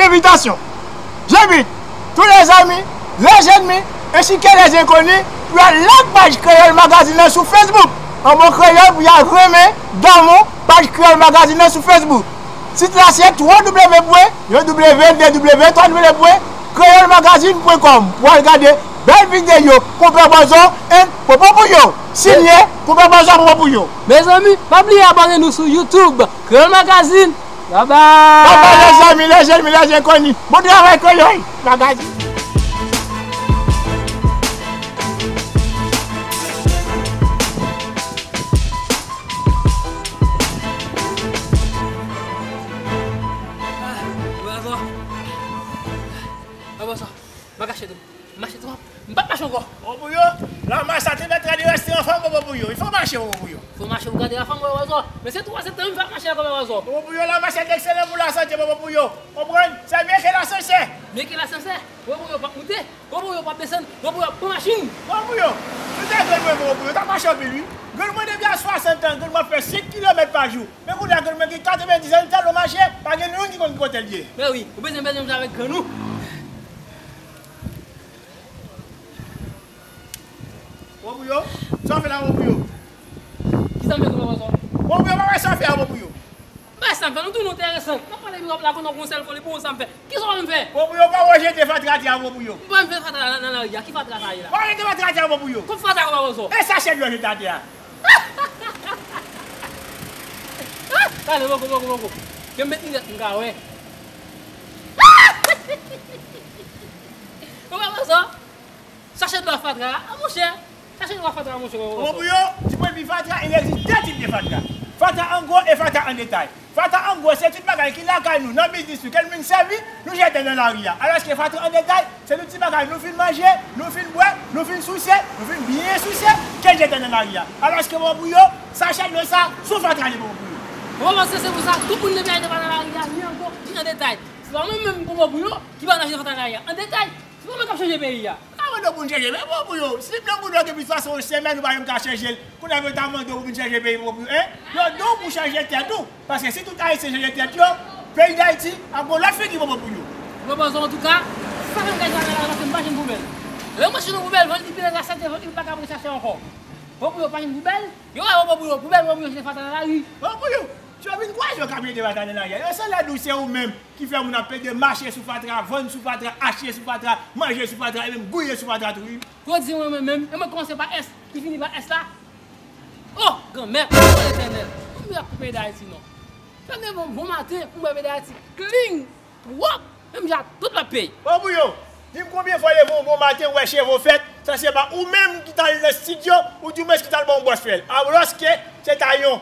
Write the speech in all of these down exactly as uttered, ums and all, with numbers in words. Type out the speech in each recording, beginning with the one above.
Envitasyon. J'invite tous les amis, les ennemis, ainsi que les inconnus pou y al like paj Kreyòl Magazine nan sou Facebook. An bon kreyòl pou y al renmen, damou paj Kreyòl Magazine nan sou Facebook. Sit la se w w w pwen w w w pwen kreyòl magazine pwen kòm pou al gade bèl videyo Konpè Bòzò and Popo Pouyo. Sinye Konpè Bòzò, Popo Pouyo. Mezanmi, pa bliye abòne nou sou YouTube, Kreyòl Magazine. Bye bye. Bye bye, les amis, les ennemis, les inconnus. Bon travay, Kreyòl Magazine. Ah, Bòzò. Ah, Bòzò. M pa kache tou. M mache twòp. M p ap mache ankò. Popo Pouyo, la mach sa te mèt rale reste anfòm, Popo Pouyo. Il faut marcher, Popo Pouyo. Fò mache pou gade lafanm, Bòzò. Men se twa septanm, m p ap mache ankò, Bòzò. Popo Pouyo, la mach sa te ekselan pou lasante, Popo Pouyo. Konprann? Se mye ke lasansè. Mye ke lasansè. Popo Pouyo p ap moute. Popo Pouyo p ap desann. Popo Pouyo ap pran machin. Popo Pouyo, nou te grann mwen, Popo Pouyo, t ap mache anpil, wi. Grann mwen depi a swasant an, grann mwen ap fè senk kilomèt pa jou. Men kounye a, grann mwen gen katrevenndis an, li t al mache, pa gen youn ki konn ki kote l ye. Men wi, ou bezwen, bezwen jwe avèk grann ou. Popo Pouyo, sa w fè la, Popo Pouyo? Kisa m fè tou, Bòzò? Popo Pouyo, pa wè sa w fè a, Popo Pouyo. Bagay sa m fè, nou tou nou enteresan. N ap pale, nou ap lagon nan yon sèl foli pou ou, sa m fè. Kisa w wè m fè? Popo Pouyo, pa wè w jete fatra atè a, Popo Pouyo. M pa jete fatra nan, nan lari a. Ki fatra sa ye la? Pa w jete fatra atè a, Popo Pouyo. Kot fatra, Bòzò? E sachèt dlo jete atè a. Gade, poko, poko, poko. Ke m met linèt, m ka wè. Ou wè, Bòzò? Sachèt dlo fatra a, monchè. Sachèt dlo fatra a, monchè. Popo Pouyo, du point de vue fatra, il existe deux types de fatra. Fatra en gros et fatra en détail. Fatra en gros, se tout bagay ki lakay nou, nan biznis nou, ke nou vin sèvi, nou jete nan lari a. Alòske fatra en détail, se tout ti bagay nou fin manje, nou fin bwè, nou fin souse, nou fin byen souse, ke n jete nan lari a. Alòske, Popo Pouyo, sachèt dlo sa, sou fatra li, Popo Pouyo. Mwen panse se pou sa, tout moun depi a jete fatra nan lari a, ni en gros, ni en détail. Se pa mwen menm, Popo Pouyo, ki pa nan jete fatra nan lari a. En détail, se pa mwen k ap chanje peyi a. Sa mande w pou n chanje, men Popo Pouyo, si blan boudò depi swasann semèn ou pa janm ka chanje l, kounye a yo ta mande w pou vin chanje peyi, Popo Pouyo, en? Yo di w pou chanje tèt ou, paske si tout Ayisyen chanje tèt yo, peyi Dayiti ap gon lòt figi, Popo Pouyo. Popo Bòzò, antouka, sa fè m gade fatra la, paske m pa jwenn poubèl. Lè m mache nan poubèl, vant li pi red, la sante, vant li pa ka pran chache ankò. Popo Pouyo pa jwenn poubèl, yo wè Popo Pouyo, poubèl, Popo Pouyo jete fatra nan lari. Popo Pouyo, si yo vin kwaze yo k ap jete fatra nan lari a, yo se lè di w se ou menm ki fè moun ap pede mache sou fatra, vann sou fatra, achte sou fatra, manje sou fatra, e menm gouye sou fatra tou, wi. Pou w di mwen, mwen menm, e mwen kòmanse pa S, ki fini pa S la. O, Granmèt, o Letènèl, konbyen ap pou peyi Dayiti non? Fè m leve yon bon maten, pou m wè peyi Dayiti clean, pwòp, menm jan ak tout lòt peyi. Popo Pouyo, di m konbyen fwa w leve yon bon maten, w wè cheve w fèt, sa se pa ou menm ki t al nan estidyo, oudimwens ki t al ba yon bòs fè l. Alòske, se ta yon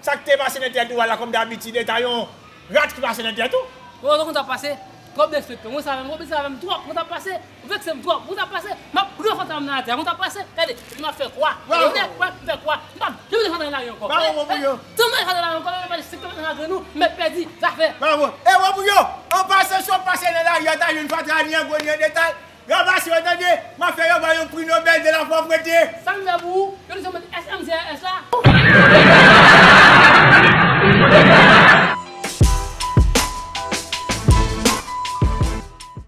Sa k te pase nan tèt ou a la, kòm dabitid, e ta yon rat ki pase nan tèt ou. Ou wè, konn sa pase, twòp derespektan. Ou sa avè m, ou sa avè m twòp, konn sa pase, ou vekse m twòp, konn sa pase, m ap pran fatra m nan atè, konn sa pase, gade, m ap fè kwa. Bravo. Ou wè, m fè kwa, m p ap janm mete fatra nan lari ankò. Bravo, Popo Pouyo. Tann mwen fatra nan lari ankò, mwen mete senk kilomèt nan grenn ou, m mèt pèdi, zafè. Bravo. E Popo Pouyo, an pasan, si w ap pase nan lari a, ta jwenn fatra ni an gwo ni an detay. Ranmase yo, tande, m ap fè yo ba yon pri Nobèl de la pwòprete. Sa m fè pou ou? Yo di se mwen S M C R S la.